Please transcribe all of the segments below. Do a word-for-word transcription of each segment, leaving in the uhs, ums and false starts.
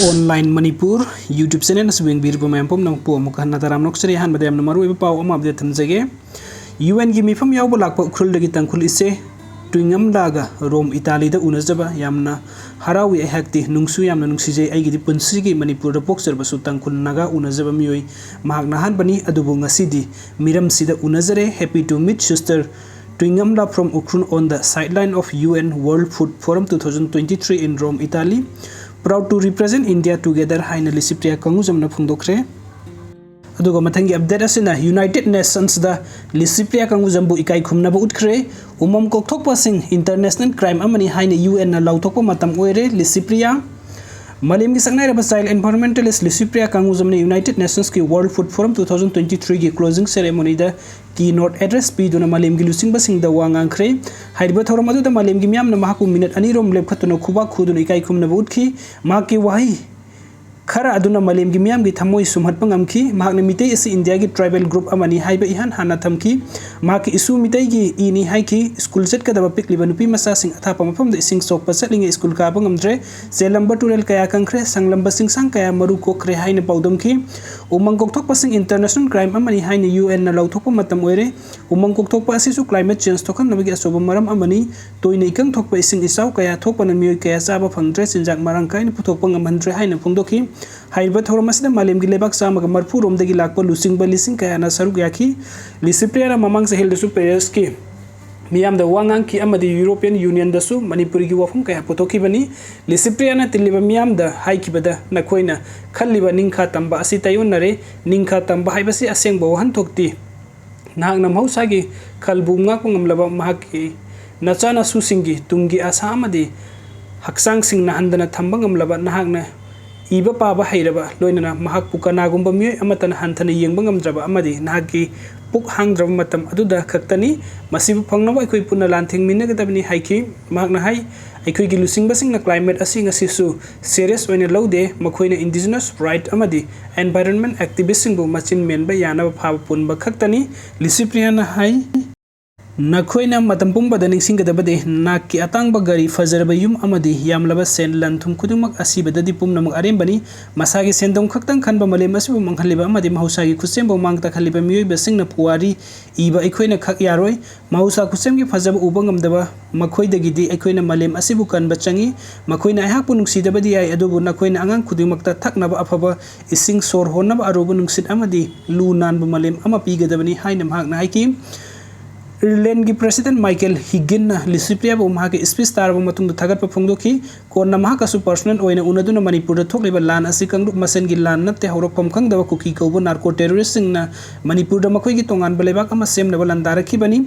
Online Manipur YouTube channel ꯑꯁꯤꯕꯨ ꯌꯦꯡꯕꯤꯔꯤꯕ ꯃꯌꯥꯝ ꯄꯨꯝꯅꯃꯛꯄꯨ ꯑꯃꯨꯛ ꯍꯟꯅ ꯇꯔꯥꯝꯅ ꯑꯣꯛꯆꯔꯤ꯫ ꯑꯍꯥꯟꯕꯗ ꯌꯥꯝꯅ ꯃꯔꯨꯑꯣꯏꯕ ꯄꯥꯎ ꯑꯃ update ꯊꯝꯖꯒꯦ꯫ UN ꯒꯤ ꯃꯤꯐꯝ ꯌꯥꯎꯕ ꯂꯥꯛꯄ ꯎꯈ꯭ꯔꯨꯜꯗꯒꯤ ꯇꯥꯡꯈꯨꯜ ꯏꯆꯦ ꯇꯨꯏꯉꯝꯂꯥꯒ ꯔꯣꯝ ꯏꯇꯥꯂꯤꯗ ꯎꯅꯖꯕ ꯌꯥꯝꯅ ꯍꯔꯥꯎꯏ꯫ ꯑꯩꯍꯥꯛꯇꯤ ꯅꯨꯡꯁꯨ ꯌꯥꯝꯅ ꯅꯨꯡꯁꯤꯖꯩ꯫ ꯑꯩꯒꯤꯗꯤ ꯄꯨꯟꯁꯤꯒꯤ ꯃꯅꯤꯄꯨꯔꯗ ꯄꯣꯛꯆꯔꯕꯁꯨ ꯇꯥꯡꯈꯨꯜ ꯅꯥꯒꯥ ꯎꯅꯖꯕ ꯃꯤꯑꯣꯏ ꯃꯍꯥꯛꯅ ꯑꯍꯥꯟꯕꯅꯤ꯫ ꯑꯗꯨꯕꯨ ꯉꯁꯤꯗꯤ ꯃꯤꯔꯝꯁꯤꯗ ꯎꯅꯖꯔꯦ꯫ Happy to meet sister Tuingamla from Ukhrul on the sideline of UN World Food Forum two thousand twenty-three in Rome, Italy. Proud to represent India together ꯍꯥꯏꯅ ꯂꯤꯁꯤꯄ꯭ꯔꯤꯌꯥ ꯀꯪꯒꯨꯖꯝꯅ ꯐꯣꯡꯗꯣꯛꯈ꯭ꯔꯦ꯫ ꯑꯗꯨꯒ ꯃꯊꯪꯒꯤ update ꯑꯁꯤꯅ United Nationsꯗ ꯂꯤꯁꯤꯄ꯭ꯔꯤꯌꯥ ꯀꯪꯒꯨꯖꯝꯕꯨ ꯏꯀꯥꯏ ꯈꯨꯝꯅꯕ ꯎꯠꯈ꯭ꯔꯦ꯫ ꯎꯃꯪ ꯀꯣꯛꯊꯣꯛꯄꯁꯤꯡ international crime ꯑꯃꯅꯤ ꯍꯥꯏꯅ UNꯅ ꯂꯥꯎꯊꯣꯛꯄ ꯃꯇꯝ ꯑꯣꯏꯔꯦ꯫ ꯂꯤꯁꯤꯄ꯭ꯔꯤꯌꯥ ꯃꯥꯂꯦꯝꯒꯤ ꯁꯛꯅꯥꯏꯔꯕ child environmentalist Licypriya ꯀꯪꯒꯨꯖꯝꯅ United Nationsꯀꯤ World Food Forum two thousand twenty-threeꯒꯤ closing ceremonyꯗ keynote address ꯄꯤꯗꯨꯅ ꯃꯥꯂꯦꯝꯒꯤ ꯂꯨꯆꯤꯡꯕꯁꯤꯡꯗ ꯋꯥ ꯉꯥꯡꯈ꯭ꯔꯦ꯫ ꯍꯥꯏꯔꯤꯕ ꯊꯧꯔꯝ ꯑꯗꯨꯗ ꯃꯥꯂꯦꯝꯒꯤ ꯃꯤꯌꯥꯝꯅ ꯃꯍꯥꯛꯄꯨ minute ꯑꯅꯤꯔꯣꯝ ꯂꯦꯞꯈꯠꯇꯨꯅ ꯈꯨꯕꯥꯛ ꯈꯨꯗꯨꯅ ꯏꯀꯥꯏ ꯈꯨꯝꯅꯕ ꯎꯠꯈꯤ꯫ ꯃꯍꯥꯛꯀꯤ ꯋꯥꯍꯩ ꯈꯔ ꯑꯗꯨꯅ ꯃꯥꯂꯦꯝꯒꯤ ꯃꯤꯌꯥꯝꯒꯤ ꯊꯃꯣꯏ ꯁꯨꯝꯍꯠꯄ ꯉꯝꯈꯤ꯫ ꯃꯍꯥꯛꯅ ꯃꯤꯇꯩ ꯑꯁꯤ ꯏꯟꯗꯤꯌꯥꯒꯤ tribal group ꯑꯃꯅꯤ ꯍꯥꯏꯕ ꯏꯍꯥꯟ ꯍꯥꯟꯅ ꯊꯝꯈꯤ꯫ ꯃꯍꯥꯛꯀꯤ issue ꯃꯤꯇꯩꯒꯤ ꯏꯅꯤ ꯍꯥꯏꯈꯤ꯫ School ꯆꯠꯀꯗꯕ ꯄꯤꯛꯂꯤꯕ ꯅꯨꯄꯤ ꯃꯆꯥꯁꯤꯡ ꯑꯊꯥꯞꯄ ꯃꯐꯝꯗ ꯏꯁꯤꯡ ꯁꯣꯛꯄ ꯆꯠꯂꯤꯉꯩ school ꯀꯥꯕ ꯉꯝꯗ꯭ꯔꯦ꯫ ꯆꯦꯜꯂꯝꯕ ꯇꯨꯔꯦꯜ ꯀꯌꯥ ꯀꯪꯈ꯭ꯔꯦ, ꯁꯪꯂꯝꯕ ꯆꯤꯡꯁꯥꯡ ꯀꯌꯥ ꯃꯔꯨ ꯀꯣꯛꯈ꯭ꯔꯦ ꯍꯥꯏꯅ ꯄꯥꯎꯗꯝꯈꯤ꯫ ꯎꯃꯪ ꯀꯣꯛꯊꯣꯛꯄꯁꯤꯡ international crime ꯑꯃꯅꯤ ꯍꯥꯏꯅ UNꯅ ꯂꯥꯎꯊꯣꯛꯄ ꯃꯇꯝ ꯑꯣꯏꯔꯦ꯫ ꯎꯃꯪ ꯀꯣꯛꯊꯣꯛꯄ ꯑꯁꯤꯁꯨ climate change ꯊꯣꯛꯍꯟꯅꯕꯒꯤ ꯑꯆꯧꯕ ꯃꯔꯝ ꯑꯃꯅꯤ꯫ ꯇꯣꯏꯅ ꯏꯀꯪ ꯊꯣꯛꯄ, ꯏꯁꯤꯡ ꯏꯆꯥꯎ ꯀꯌꯥ ꯊꯣꯛꯄꯅ ꯃꯤꯑꯣꯏ ꯀꯌꯥ ꯆꯥꯕ ꯐꯪꯗ꯭ꯔꯦ, ꯆꯤꯟꯖꯥꯛ ꯃꯔꯥꯡ ꯀꯥꯏꯅ ꯄꯨꯊꯣꯛꯄ ꯉꯝꯍꯟꯗ꯭ꯔꯦ ꯍꯥꯏꯅ ꯐꯣꯡꯗꯣꯛꯈꯤ꯫ ꯍꯥꯏꯔꯤꯕ ꯊꯧꯔꯝ ꯑꯁꯤꯗ ꯃꯥꯂꯦꯝꯒꯤ ꯂꯩꯕꯥꯛ ꯆꯥꯝꯃꯒ ꯃꯔꯤꯐꯨ ꯔꯣꯝꯗꯒꯤ ꯂꯥꯛꯄ ꯂꯨꯆꯤꯡꯕ ꯂꯤꯁꯤꯡ ꯀꯌꯥꯅ ꯁꯔꯨꯛ ꯌꯥꯈꯤ꯫ ꯂꯤꯁꯤꯄ꯭ꯔꯤꯌꯥꯅ ꯃꯃꯥꯡ ꯆꯍꯤꯗꯁꯨ ꯄꯦꯔꯤꯁꯀꯤ ꯃꯤꯌꯥꯝꯗ ꯋꯥ ꯉꯥꯡꯈꯤ ꯑꯃꯗꯤ European Unionꯗꯁꯨ ꯃꯅꯤꯄꯨꯔꯒꯤ ꯋꯥꯐꯝ ꯀꯌꯥ ꯄꯨꯊꯣꯛꯈꯤꯕꯅꯤ꯫ ꯂꯤꯁꯤꯄ꯭ꯔꯤꯌꯥꯅ ꯇꯤꯜꯂꯤꯕ ꯃꯤꯌꯥꯝꯗ ꯍꯥꯏꯈꯤꯕꯗ, ꯅꯈꯣꯏꯅ ꯈꯜꯂꯤꯕ ꯅꯤꯡꯈꯥ ꯇꯝꯕ ꯑꯁꯤ ꯇꯥꯏꯑꯣꯟꯅꯔꯦ꯫ ꯅꯤꯡꯈꯥ ꯇꯝꯕ ꯍꯥꯏꯕꯁꯤ ꯑꯁꯦꯡꯕ ꯋꯥꯍꯟꯊꯣꯛꯇꯤ꯫ ꯅꯍꯥꯛꯅ ꯃꯍꯧꯁꯥꯒꯤ ꯈꯜꯕꯨ ꯉꯥꯛꯄ ꯉꯝꯂꯕ, ꯃꯍꯥꯛꯀꯤ ꯅꯆꯥꯅꯁꯨꯁꯤꯡꯒꯤ ꯇꯨꯡꯒꯤ ꯑꯁꯥ ꯑꯃꯗꯤ ꯍꯛꯆꯥꯡꯁꯤꯡ ꯅꯥꯍꯟꯗꯅ ꯊꯝꯕ ꯉꯝꯂꯕ, ꯅꯍꯥꯛꯅ ꯏꯕ ꯄꯥꯕ ꯍꯩꯔꯕ, ꯂꯣꯏꯅꯅ ꯃꯍꯥꯛꯄꯨ ꯀꯅꯥꯒꯨꯝꯕ ꯃꯤꯑꯣꯏ ꯑꯃꯠꯇꯅ ꯍꯟꯊꯅ ꯌꯦꯡꯕ ꯉꯝꯗ꯭ꯔꯕ ꯑꯃꯗꯤ ꯅꯍꯥꯛꯀꯤ ꯄꯨꯛ ꯍꯥꯡꯗ꯭ꯔꯕ ꯃꯇꯝ ꯑꯗꯨꯗ ꯈꯛꯇꯅꯤ꯫ ꯃꯁꯤꯕꯨ ꯐꯪꯅꯕ ꯑꯩꯈꯣꯏ ꯄꯨꯟꯅ ꯂꯥꯟꯊꯦꯡꯃꯤꯟꯅꯒꯗꯕꯅꯤ ꯍꯥꯏꯈꯤ꯫ ꯃꯍꯥꯛꯅ ꯍꯥꯏ, ꯑꯩꯈꯣꯏꯒꯤ ꯂꯨꯆꯤꯡꯕꯁꯤꯡꯅ climate ꯑꯁꯤ ꯉꯁꯤꯁꯨ serious ꯑꯣꯏꯅ ꯂꯧꯗꯦ꯫ ꯃꯈꯣꯏꯅ indigenous right ꯑꯃꯗꯤ environment activistꯁꯤꯡꯕꯨ ꯃꯆꯤꯟ ꯃꯦꯟꯕ ꯌꯥꯅꯕ ꯐꯥꯕ ꯄꯨꯟꯕ ꯈꯛꯇꯅꯤ꯫ ꯂꯤꯁꯤꯄ꯭ꯔꯤꯌꯥꯅ ꯍꯥꯏ, ꯅꯈꯣꯏꯅ ꯃꯇꯝ ꯄꯨꯝꯕꯗ ꯅꯤꯡꯁꯤꯡꯒꯗꯕꯗꯤ, ꯅꯥꯛꯀꯤ ꯑꯇꯥꯡꯕ ꯒꯥꯔꯤ, ꯐꯖꯔꯕ ꯌꯨꯝ ꯑꯃꯗꯤ ꯌꯥꯝꯂꯕ ꯁꯦꯟ ꯂꯟ ꯊꯨꯝ ꯈꯨꯗꯤꯡꯃꯛ ꯑꯁꯤꯕꯗꯗꯤ ꯄꯨꯝꯅꯃꯛ ꯑꯔꯦꯝꯕꯅꯤ꯫ ꯃꯁꯥꯒꯤ ꯁꯦꯟꯗꯣꯡ ꯈꯛꯇꯪ ꯈꯟꯕ ꯃꯥꯂꯦꯝ ꯑꯁꯤꯕꯨ ꯃꯥꯡꯍꯜꯂꯤꯕ ꯑꯃꯗꯤ ꯃꯍꯧꯁꯥꯒꯤ ꯈꯨꯠꯁꯦꯝꯕꯨ ꯃꯥꯡ ꯇꯥꯛꯍꯜꯂꯤꯕ ꯃꯤꯑꯣꯏꯕꯁꯤꯡꯅ ꯄꯨꯋꯥꯔꯤ ꯏꯕ ꯑꯩꯈꯣꯏꯅ ꯈꯛ ꯌꯥꯔꯣꯏ꯫ ꯃꯍꯧꯁꯥ ꯈꯨꯠꯁꯦꯝꯒꯤ ꯐꯖꯕ ꯎꯕ ꯉꯝꯗꯕ ꯃꯈꯣꯏꯗꯒꯤꯗꯤ ꯑꯩꯈꯣꯏꯅ ꯃꯥꯂꯦꯝ ꯑꯁꯤꯕꯨ ꯀꯟꯕ ꯆꯪꯏ꯫ ꯃꯈꯣꯏꯅ ꯑꯩꯍꯥꯛꯄꯨ ꯅꯨꯡꯁꯤꯗꯕꯗꯤ ꯌꯥꯏ, ꯑꯗꯨꯕꯨ ꯅꯈꯣꯏꯅ ꯑꯉꯥꯡ ꯈꯨꯗꯤꯡꯃꯛꯇ ꯊꯛꯅꯕ ꯑꯐꯕ ꯏꯁꯤꯡ, ꯁꯣꯔ ꯍꯣꯟꯅꯕ ꯑꯔꯨꯕ ꯅꯨꯡꯁꯤꯠ ꯑꯃꯗꯤ ꯂꯨ ꯅꯥꯟꯕ ꯃꯥꯂꯦꯝ ꯑꯃ ꯄꯤꯒꯗꯕꯅꯤ ꯍꯥꯏꯅ ꯃꯍꯥꯛꯅ ꯍꯥꯏꯈꯤ꯫ ꯔꯤꯂꯦꯟꯒꯤ ꯄ꯭ꯔꯦꯁꯤꯗꯦꯟ ꯃꯥꯏꯀꯦꯜ ꯍꯤꯒꯤꯟꯅ ꯂꯤꯁꯤꯄ꯭ꯔꯤꯌꯥꯕꯨ ꯃꯍꯥꯛꯀꯤ ꯁ꯭ꯄꯤꯆ ꯇꯥꯔꯕ ꯃꯇꯨꯡꯗ ꯊꯥꯒꯠꯄ ꯐꯣꯡꯗꯣꯛꯈꯤ꯫ ꯀꯣꯟꯅ ꯃꯍꯥꯛꯀꯁꯨ ꯄꯔꯁꯣꯅꯦꯜ ꯑꯣꯏꯅ ꯎꯅꯗꯨꯅ ꯃꯅꯤꯄꯨꯔꯗ ꯊꯣꯛꯂꯤꯕ ꯂꯥꯟ ꯑꯁꯤ ꯀꯥꯡꯂꯨꯞ ꯃꯁꯦꯟꯒꯤ ꯂꯥꯟ ꯅꯠꯇꯦ, ꯍꯧꯔꯛꯐꯝ ꯈꯪꯗꯕ ꯀꯨꯀꯤ ꯀꯧꯕ ꯅꯥꯔꯀꯣ ꯇꯦꯔꯣꯔꯤꯁꯁꯤꯡꯅ ꯃꯅꯤꯄꯨꯔꯗ ꯃꯈꯣꯏꯒꯤ ꯇꯣꯉꯥꯟꯕ ꯂꯩꯕꯥꯛ ꯑꯃ ꯁꯦꯝꯅꯕ ꯂꯥꯟꯗꯥꯔꯛꯈꯤꯕꯅꯤ꯫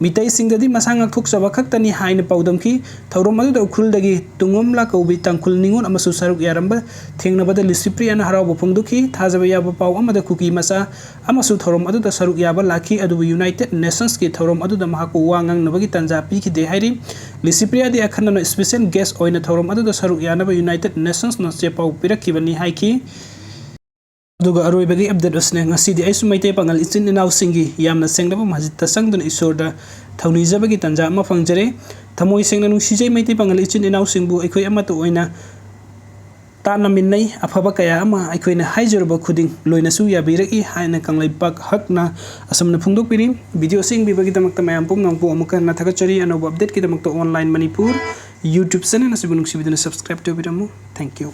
ꯃꯤꯇꯩꯁꯤꯡꯗꯗꯤ ꯃꯁꯥ ꯉꯥꯛꯊꯣꯛꯆꯕ ꯈꯛꯇꯅꯤ ꯍꯥꯏꯅ ꯄꯥꯎꯗꯝꯈꯤ꯫ ꯊꯧꯔꯝ ꯑꯗꯨꯗ ꯎꯈ꯭ꯔꯨꯜꯗꯒꯤ ꯇꯨꯡꯉꯣꯝꯂꯥ ꯀꯧꯕꯤ ꯇꯥꯡꯈꯨꯜ ꯅꯤꯉꯣꯜ ꯑꯃꯁꯨ ꯁꯔꯨꯛ ꯌꯥꯔꯝꯕ ꯊꯦꯡꯅꯕꯗ ꯂꯤꯁꯤꯄ꯭ꯔꯤꯌꯥꯅ ꯍꯔꯥꯎꯕ ꯐꯣꯡꯗꯣꯛꯈꯤ꯫ ꯊꯥꯖꯕ ꯌꯥꯕ ꯄꯥꯎ ꯑꯃꯗ ꯀꯨꯀꯤ ꯃꯆꯥ ꯑꯃꯁꯨ ꯊꯧꯔꯝ ꯑꯗꯨꯗ ꯁꯔꯨꯛ ꯌꯥꯕ ꯂꯥꯛꯈꯤ, ꯑꯗꯨꯕꯨ ꯌꯨꯅꯥꯏꯇꯦꯗ ꯅꯦꯁꯟꯁꯀꯤ ꯊꯧꯔꯝ ꯑꯗꯨꯗ ꯃꯍꯥꯛꯄꯨ ꯋꯥ ꯉꯥꯡꯅꯕꯒꯤ ꯇꯥꯟꯖꯥ ꯄꯤꯈꯤꯗꯦ ꯍꯥꯏꯔꯤ꯫ ꯂꯤꯁꯤꯄ꯭ꯔꯤꯌꯥꯗꯤ ꯑꯈꯟꯅꯅ ꯁ꯭ꯄꯤꯁꯦꯜ ꯒꯦꯁ ꯑꯣꯏꯅ ꯊꯧꯔꯝ ꯑꯗꯨꯗ ꯁꯔꯨꯛ ꯌꯥꯅꯕ ꯌꯨꯅꯥꯏꯇꯦꯗ ꯅꯦꯁꯟꯁꯅ ꯆꯦꯄꯥꯎ ꯄꯤꯔꯛꯈꯤꯕꯅꯤ ꯍꯥꯏꯈꯤ꯫ ꯑꯗꯨꯒ ꯑꯔꯣꯏꯕꯒꯤ ꯑꯞꯗꯦꯠ ꯑꯁꯤꯅ ꯉꯁꯤꯗꯤ ꯑꯩꯁꯨ ꯃꯩꯇꯩ ꯄꯥꯉꯜ ꯏꯆꯤꯟ ꯏꯅꯥꯎꯁꯤꯡꯒꯤ ꯌꯥꯝꯅ ꯁꯦꯡꯂꯕ ꯃꯁꯖꯤꯠꯇ ꯆꯪꯗꯨꯅ ꯏꯁꯣꯔꯗ ꯊꯧꯅꯤꯖꯕꯒꯤ ꯇꯥꯟꯖꯥ ꯑꯃ ꯐꯪꯖꯔꯦ꯫ ꯊꯃꯣꯏ ꯁꯦꯡꯅ ꯅꯨꯡꯁꯤꯖꯩ ꯃꯩꯇꯩ ꯄꯥꯉꯜ ꯏꯆꯤꯟ ꯏꯅꯥꯎꯁꯤꯡꯕꯨ꯫ ꯑꯩꯈꯣꯏ ꯑꯃꯠꯇ ꯑꯣꯏꯅ ꯇꯥꯟꯅꯃꯤꯟꯅꯩ꯫ ꯑꯐꯕ ꯀꯌꯥ ꯑꯃ ꯑꯩꯈꯣꯏꯅ ꯍꯥꯏꯖꯔꯨꯕ ꯈꯨꯗꯤꯡ ꯂꯣꯏꯅꯁꯨ ꯌꯥꯕꯤꯔꯛꯏ ꯍꯥꯏꯅ ꯀꯪꯂꯩꯄꯥꯛ ꯍꯛꯅ ꯑꯁꯨꯝꯅ ꯐꯣꯡꯗꯣꯛꯄꯤꯔꯤ꯫ ꯚꯤꯗꯤꯑꯣ ꯑꯁꯤ ꯌꯦꯡꯕꯤꯕꯒꯤꯗꯃꯛꯇ ꯃꯌꯥꯝ ꯄꯨꯝꯅꯃꯛꯄꯨ ꯑꯃꯨꯛꯀ ꯍꯟꯅ ꯊꯥꯒꯠꯆꯔꯤ꯫ ꯑꯅꯧꯕ ꯑꯞꯗꯦꯠꯀꯤꯗꯃꯛꯇ ꯑꯣꯟꯂꯥꯏꯟ ꯃꯅꯤꯄꯨꯔ YouTube ꯆꯦꯅꯦꯜ ꯑꯁꯤꯕꯨ ꯅꯨꯡꯁꯤꯕꯤꯗꯨꯅ ꯁꯕꯁꯀ꯭ꯔꯥꯏꯕ ꯇꯧꯕꯤꯔꯝꯃꯨ꯫ Thank you꯫